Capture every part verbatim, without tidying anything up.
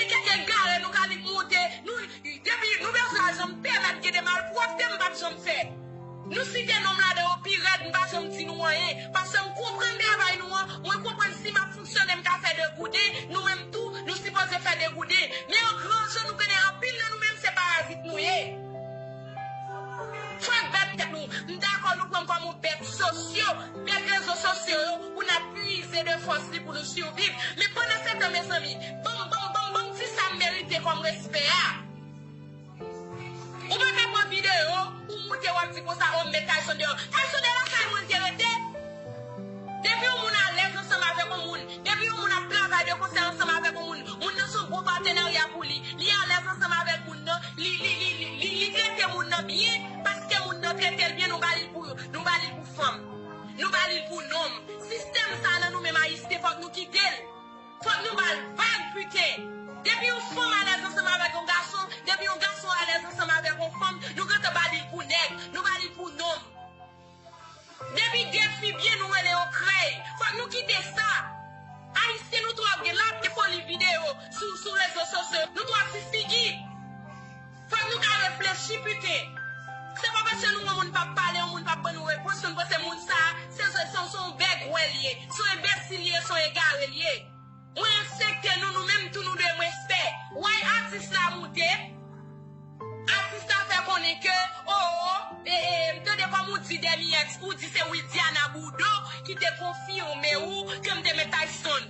Kèk egare nou ka li moute, nou, depi nou bezwen al janm pèmèt gen de malpwòpte m p ap janm fè. Nou site non m ladan yo pi rèd, m pa janm di nou anyen. Paske m konprann travay nou an, mwen konprann si m ap fonksyone m ka fè degouden, nou menm tou, nou sipoze fè degouden. Men an gran jan nou konnen anpil nan nou menm se parazit nou ye. Fòk bèt tèt nou. M dakò nou pran m kòm yon bèt sosyo, bèt rezo sosyo yo, pou n ap puize de fòs li pou nou siviv. Men pandan se tan, mezanmi, ban m, ban m, ban m, ban m ti sa m merite kòm respè a. Ou pa ka pran videyo, ou moute w ap di konsa, o, m met Tayson deyò. Tayson de lakay mwen l te rete. Depi yon moun alèz ansanm avèk yon moun, depi yon moun ap travay de konsè ansanm avèk yon moun, moun nan se yon bon patenarya pou li, li alèz ansanm avèk moun nan, li, li, li, li, li, li trete moun nan byen, paske moun nan trete l byen, nou ba li l pou, nou ba li l pou fanm. Nou ba li l pou nonm. Sistèm sa nan nou menm Ayisyen, fòk nou kite l. Fòk nou ba l vag, piten. Depi yon fanm alèz ansanm avèk yon gason, depi yon gason alèz ansanm avèk yon fanm, nou gentan ba li l pou nèg, nou ba li l pou nonm. Depi de fi byen, nou rele yo krèy. Fòk nou kite sa. Ayisyen, nou twò gen lap, gen foli videyo sou, sou rezo sosyo. Nou twò ti figi. Fòk nou ka reflechi, piten. Se pa paske nou wè yon moun p ap pale, yon moun p ap ban nou repons, nou panse moun sa, se, se, se, se yon bègwè l ye, se yon enbesil li ye, se yon egare l ye. Mwen enspekte nou, nou menm tou nou dwe respè. Why atis la moute? Atis la fè konnen ke, o, o, e, e, m tande kòm ou di Demi X, ou di se Widiana Boudon ki te konfime ou ke m te met Tayson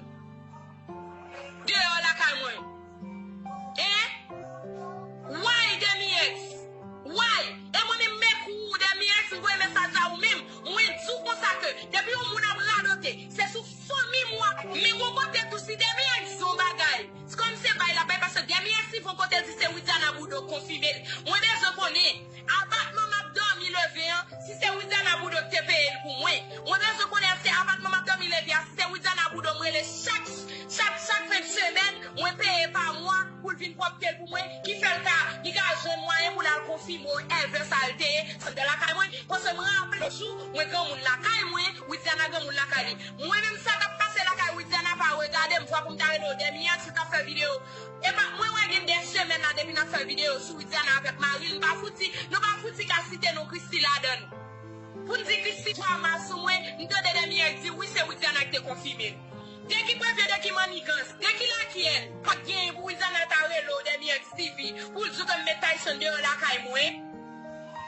deyò lakay mwen. Hein? Why, Demi X? Why? E mwen menm, men kou ou, Demi X, m voye mesaj la ou menm. Mwen di w konsa ke depi yon moun ap radote, se sou fanmi m w ap. Men gon kote tou, si Demi X di yon bagay, kòm se bay l ap bay, paske Demi X rive yon kote, l di se Widiana Boudon konfime l. Mwen bezwen konnen, apatman m ap dòmi leve an, si se Widiana Boudon ki te peye l pou mwen. Mwen bezwen konnen se apatman m ap dòmi leve a, si se Widiana Boudon m rele chak, chak, chak fen de semèn, mwen peye pa mwa pou l vin pwòpte l pou mwen, ki fè l ka, li ka jwenn mwayen pou l al konfime w èvè sa l te ye, sa l te lakay mwen. Paske m raple jou, mwen granmoun lakay mwen, Widiana granmoun lakay li. Mwen menm sa k ap pase lakay Widiana pa regade m, fwa pou m ta rele w Demi X, si w t ap fè videyo. Epa, mwen wè gen de semèn la depi n ap fè videyo sou Widiana avèk mari l, m pa fouti, nou pa fouti ka site non Christie ladan l. Pou n di Christie drama sou mwen, m tande Demi X di wi se Widiana ki te konfime l. De ki prèv yo, de ki mannigans, de ki lakyèl? Pa t genyen pou Widiana ta rele w Demi X T V pou l di w ke m met Tayson deyò lakay mwen.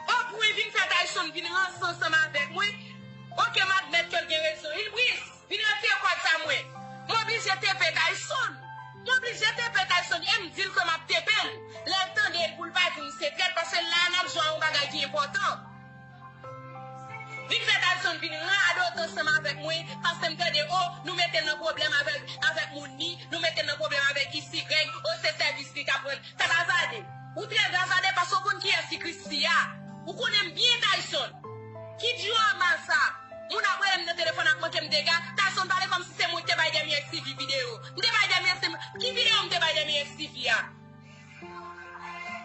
O pwen vin fè Tayson vin ranse ansanm avèk mwen. Oke, m admèt ke l gen rezon. Il bris, vin retire kòd sa mwen. M oblije tepe Tayson. M oblije tepe Tayson e m di l ke m ap tepe l. Lè l tande l pou l pa di m se trèt, paske la a n ap jwe a yon bagay ki enpòtan. Vin fè Tayson vin radote ansanm avèk mwen, paske m tande, o, nou mete l nan pwoblèm avèk, avèk moun ni, nou mete l nan pwoblèm avèk iksigrèg, o, se sèvis li k ap rann. Sa gazade. Ou trè gazade paske w konn kiyès ki Christie a. Ou konnen m byen, Tayson. Ki drama sa? Moun ap rele m nan telefòn ap manke m dega. Tayson pale kòmsi se mwen ki te bay Demi X T V videyo. M te bay Demi X T V. Ki videyo m te bay Demi X T V a?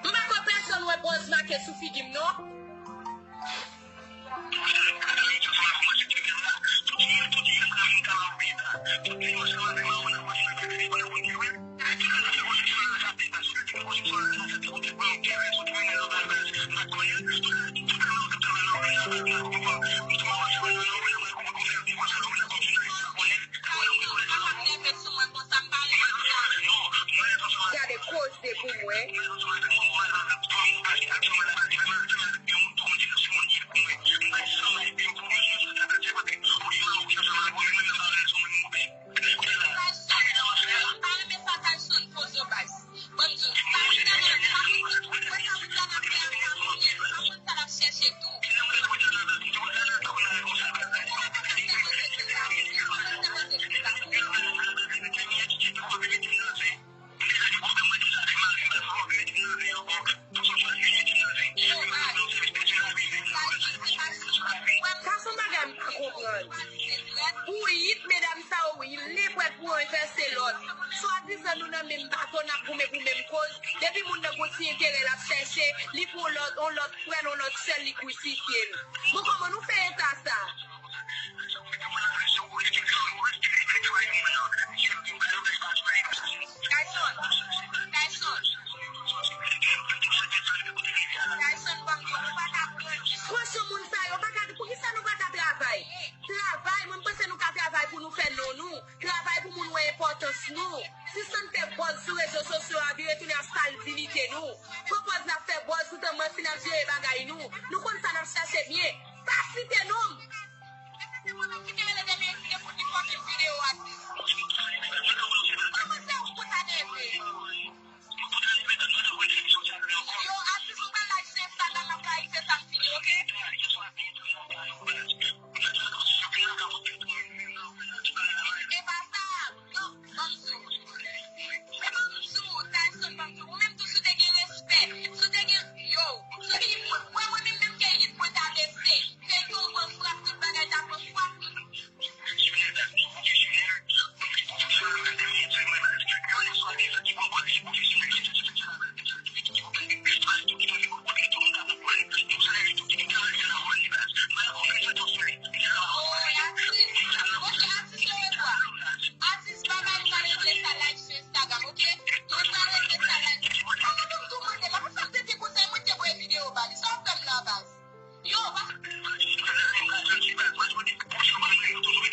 M pa kwè pèsonn wè bòz make sou figi m, non. Gade koze pou mwen. M pa renmen sa Tayson poze w bay. Ban m di w, sa Widiana, sa Widiana fè a pa konyen, m pa konn sa l ap chèche tou. Sa se yon bagay m pa konprann. Pou yit medam sa yo, wi, li prèt pou ranvèse lòt. Swadizan nou nan menm bato, n ap goumen pou menm koz. Depi moun nan gon ti enterè l ap chèche, li pou yon lòt, yon lòt frè l, yon lòt sè l, li krisifye l. Bon, kòman nou fè eta sa? Tayson. Sans nou. Sispann fè buzz sou rezo sosyo a, vire tounen ap sal diyite nou. Pran pòz n ap fè buzz toutan manti n ap jere bagay nou. Nou konn sa n ap chache byen. Pa site non m. Mwen menm ki te rele Dèmyèks ki te fout li fucking videyo atis. Kòman se ou pou ta nève? Yo, atis, m pral live sou Instagram, m ap klarife sa m fini, oke? E pa sa, yo, ban m di w. E ban m di w, Tayson, ban m di w. Ou menm tou, si w te gen respè, si w te gen, yo, si w te gen, mwen, mwen menm, menm ke rit mwen ta bese, feyton pran frap, tout bagay ta pran frap. Oh, atis. Ok, atis yo e kwa? Atis, bagay, nou pral regle sa live sou Instagram, ok? Nou pral regle sa live. Kòman pou m tou mande la? Pou sa m te di konsa, mwen te voye videyo ba li. Sa w ap fè m la, baz? Yo, pa. Yo, men, m gen yon jwi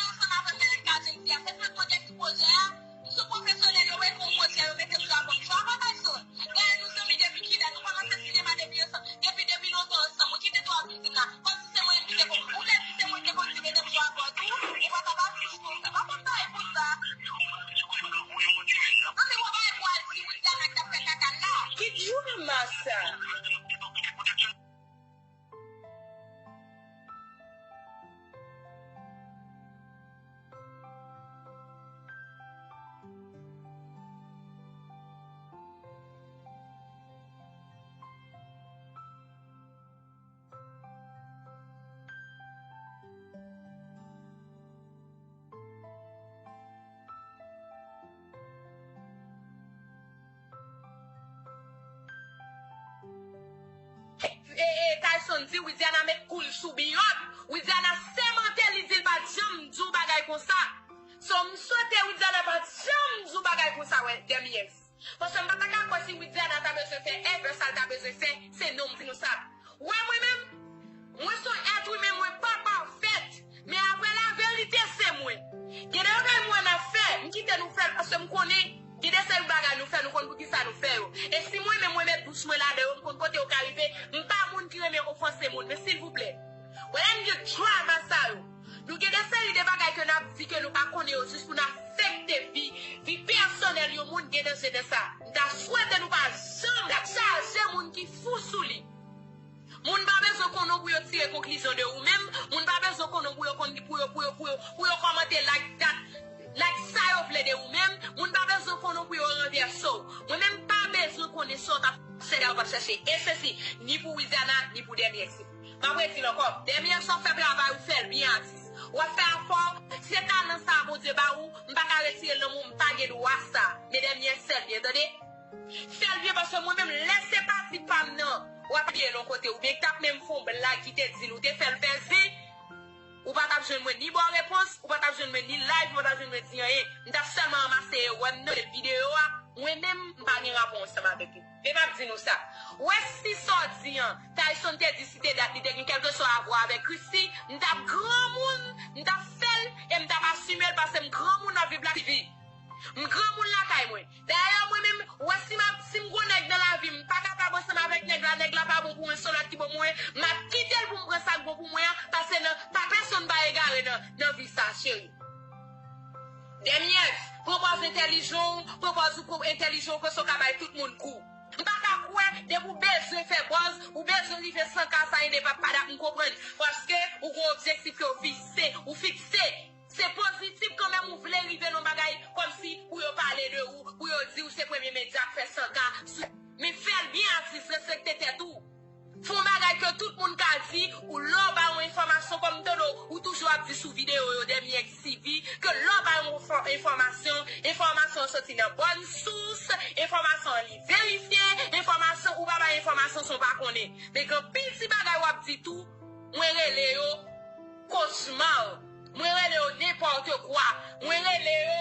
ansanm avè m, men m ka jwenn fi a. Se frè mwen ki pwodui a. M sou pwofesyonèl, yo wè kon pwodui a, yo mete m sou albòm. Sa w ap bay son. Gade nou zanmi depi kilè, nou kòmanse sinema depi ansanm, depi, depi lontan ansanm. Ou kite twa viktim la, kòmsi se mwen menm ki te kon-, ou vle di se mwen ki te konn di mete m sou albòm tou, ou pa t ap atis konsa. Pa konn bagay konsa. Ann, men w ap bay pou al di Widiana k t ap fè kaka l la. Ki drama sa? E, e, Tayson di Widiana met kou l sou Biyòt. Widiana sèmante, li di l pa t janm di w bagay konsa. So, m swete Widiana pa t janm di w bagay konsa, wè, Dèmyès. Paske m pa ta ka kwè si Widiana ta bezwen fè èvè sa l ta bezwen fè, se non m di nou sa. Wè mwen menm, mwen se yon èt imen, mwen pa pafèt. Men apre laverite, se mwen. Gen de bagay mwen ap fè, m kite nou fè l paske m konnen gen de seri bagay nou fè, nou konn poukisa nou fè yo. E si mwen menm, mwen met bouch mwen ladan yo, m konn kote yo ka rive. M pa moun ki renmen ofanse moun, men silvouplè, wè lè n gen drama sa yo. Nou gen de seri de bagay ke n ap di ke nou pa konnen yo jis pou n afekte vi, vi pèsonèl yon moun, gen danje nan sa. M ta swete nou pa janm chaje moun ki fou sou li. Moun pa bezwen konnen w pou yo tire konklizyon de ou menm. Moun pa bezwen konnen w pou yo konn, pou yo, pou yo, pou yo, pou yo kòmante like that, like sa yo vle de ou menm. Moun pa bezwen konnen w pou yo ranvèse w. Mwen menm pa bezwen konnen sa w t ap chèche a, w t ap chèche. E sesi, ni pou Widiana, ni pou Dèmyès. M ap redi l ankò. Dèmyès, w ap fè travay ou, fè l byen, atis. W ap fè afè w. Se talan sa a Bondye ba ou, m pa ka retire l nan men w, m pa gen dwa sa. Men Dèmyès, fè l byen, tande? Fè l byen, paske mwen menm, lè se pati pa m nan, w ap piye l yon kote, oubyen k t ap menm fè yon blag ki te di l, ou te fè l fè zen, ou pa t ap jwenn mwen ni bò repons, ou pa t ap jwenn mwen ni live, ou pa t ap jwenn mwen di anyen. M t ap sèlman ranmase erè m nan, fè l videyo a, mwen menm, m pa gen rapò ansanm avèk li. Men m ap di nou sa. Ou wè si sa w di an, Tayson te di si te dat li te gen kèlkeswa a vwa avèk Christie, m t ap granmoun, m t ap fè l, e m t ap asime l, paske m granmoun nan vi Black T V. M granmoun lakay mwen. Dayè, mwen menm, ou wè si m ap, si m gon nèg nan lavi m, m pa kapab ansanm avèk nèg la, nèg la pa bon pou mwen, se yon lòt ki bon pou mwen, m ap kite l pou m pran sa k bon pou mwen an, paske nan, pa pèsonn pa egare nan, nan vi sa, cheri. Dèmyès, pran pòz entèlijan w, pran pòz ou, pran entèlijan w, konsa w ka bay tout moun kou. M pa ka kwè, depi w bezwen fè buzz, ou bezwen rive san K sa, e de pa, pa dat m konprann, paske ou gon objektif ke w fikse, ou fikse. Se pozitif kanmenm ou vle rive nan bagay kòmsi pou yo pale de ou, pou yo di w se premye medya k fè san K sou. Men fè l byen atis, respekte tèt ou. Fè yon bagay ke tout moun ka di, ou lè w bay yon enfòmasyon kòm m tande w, ou toujou ap di sou videyo yo Dèmyès T V, ke lè w bay yon fò-, enfòmasyon, enfòmasyon an soti nan bòn sous, enfòmasyon an li verifye, enfòmasyon ou pa bay enfòmasyon san w pa konnen. Men gen anpil ti bagay w ap di tou, mwen rele yo kochma. Mwen rele yo nenpòt kwa. Mwen rele yo.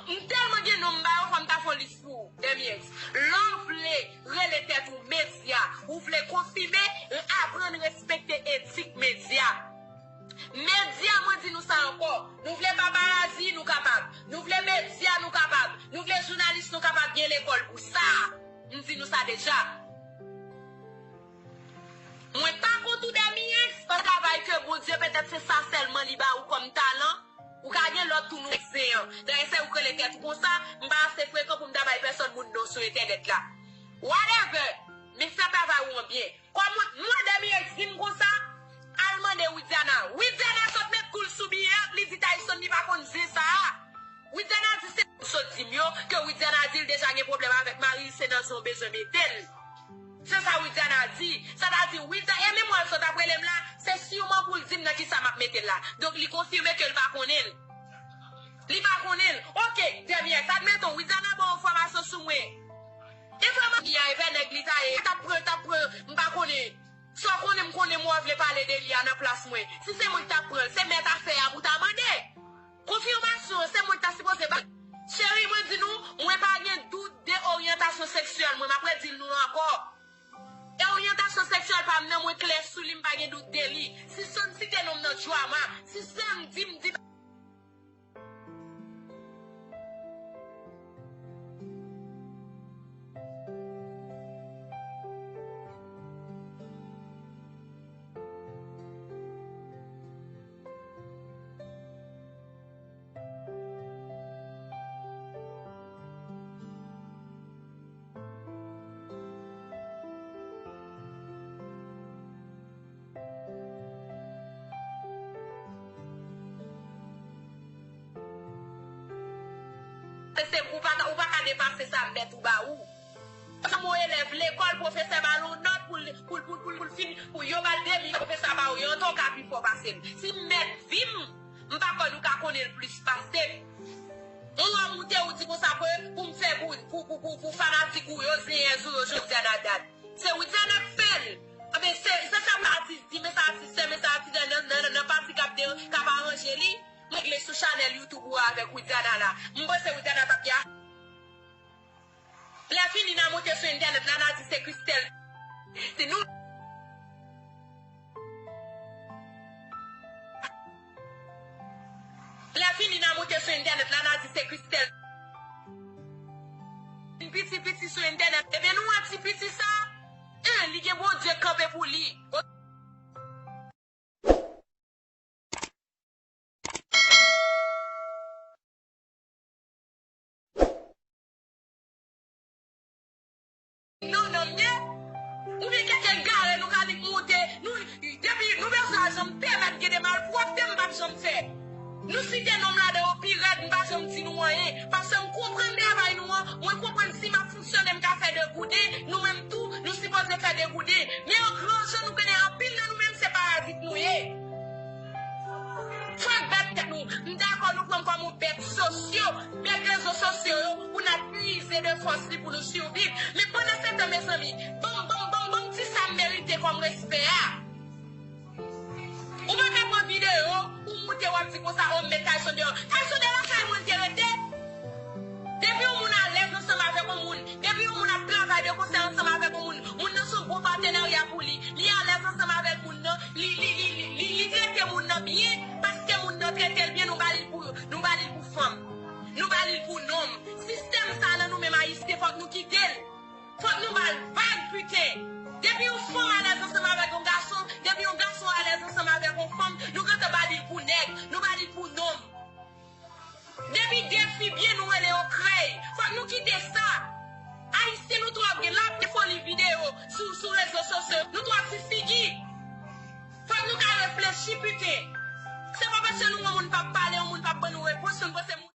M tèlman gen non m ba yo, fò m ta fè yon lis pou ou, Dèmyès. Lè w vle rele tèt ou medya, ou vle konfime, aprann respekte etik medya. Medya, mwen di nou sa ankò. Nou vle paparazi, nou kapab. Nou vle medya, nou kapab. Nou vle jounalis, nou kapab gen lekòl pou sa. M di nou sa deja. Mwen pa kont ou Demi X, yon travay ke Bondye, petèt se sa sèlman li ba ou kòm talan. Ou ka gen lòt tou, nou zen an. Dayè se ou k rele tèt ou konsa, m pa ase frekan pou m ta bay pèsòn moun non sou entènèt la. Whatever! Men fè travay ou an byen. Kòm mwen, mwen Demi X di m konsa, al mande Widiana. Widiana sot met kou l sou Biyè, li di Tyson li pa konn zen sa a. Widiana di se moun sot di m yo, ke Widiana di l deja gen pwoblèm avèk mari l, se nan zen w bezwen mete l. Se sa Widiana di. Sa ta di, Widiana, e menm w al sot ap rele m la, se siman pou l di m nan kisa m ap mete l la. Donk, li konfime ke l pa konnen l. Li pa konnen l. Oke, Demi X, admeton, Widiana ba w enfòmasyon sou mwen. Enfòmasyon li a, e vè nèg li ta ye, t ap pran, t ap pran, m pa konnen. Sa w konnen, m konnen mwen w vle pale de li a nan plas mwen. Si se mwen ki t ap pran l, se mèt afè a pou w ta mande. Konfimasyon an, se mwen ki ta sipoze ba. Cheri, mwen di nou, mwen pa gen dout de oryantasyon seksyèl mwen. M ap redi l nou ankò. E oryantasyon seksyèl pa m nan, mwen klè sou li, m pa gen dout de li. Si sè m site non m nan drama, si sè m di m di. Se, se, ou pa ka, ou pa ka depase sa mèt ou ba ou. Yon elèv lekòl, pwofesè ba l yon nòt pou l, pou l, pou l, pou l, pou l fini, pou yo ba l demi, pwofesè a ba ou yon, ata w ka pi fò pase l. Si m mèt vi m, m pa kwè nou ka konnen l plis pase m. Ou an moute, ou di konsa pou, pou m fè pou, pou, pou, pou, pou fanatik ou yo, zenyèz ou yo, Josiane Haddad. Se Widiana k fè l. Anben, se, se sa atis di, men sa atis fè, men sa atis fè nan, nan, nan, nan pati k ap de, k ap aranje li. M regle sou chanèl YouTube ou avèk Widiana la. M panse Widiana t ap gen. Lè fini n a monte sou entènèt la, n a di se Christelle. Si nou. Lè fini n a monte sou entènèt la, n a di se Christelle. Piti piti sou entènèt. Ebyen nou wè ti piti sa? Hein, li gen Bondye k kanpe pou li. Non, non, m ye. Oubyen kèk egare nou ka vin monte. Nou, depi nou bezwen al janm pèmèt gen de malpwòpte, m p ap janm fè. Nou site non m ladan yo pi rèd, m pa janm di nou anyen. Paske m konprann travay nou an, mwen konprann si m ap fonksyone, m ka fè de gouden, nou menm tou, nou sipoze fè de gouden. Men an gran jan, nou konnen anpil nan nou menm se parazit nou ye. Fòk bat tèt nou. M dakò nou pran m kòm yon bèt sosyo, bèt rezo sosyo yo, pou n ap puize de fòs li pou nou siviv. Men pandan se tan, mezanmi, ban m, ban m, ban m, ban m ti sa m merite kòm respè a. Ou pa ka pran videyo, ou moute, w ap di konsa, o, m met Tyson deyò. Tyson de lakay mwen l te rete. Depi yon moun alèz ansanm avèk yon moun, depi yon moun ap travay de konsè ansanm avèk yon moun, moun nan se yon bon patenarya pou li, li alèz ansanm avèk moun nan, li, li, li, li, li, li trete moun nan byen, paske moun nan trete l byen, nou ba li l pou, nou ba li l pou fanm. Nou ba li l pou nonm. Sistèm sa nan nou menm Ayisyen, fòk nou kite l. Fòk nou ba l vag, piten. Depi yon fanm alèz ansanm avèk yon gason, depi yon gason alèz ansanm avèk yon fanm, nou gentan ba li l pou nèg, nou ba li l pou nonm. Depi de fi byen, nou rele yo krèy. Fòk nou kite sa. Ayisyen, nou twò gen lap de foli videyo sou, sou rezo sosyo. Nou twò ti figi. Fòk nou ka reflechi, piten. Se pa paske nou wè yon moun p ap pale, yon moun p ap ban nou repons, nou panse moun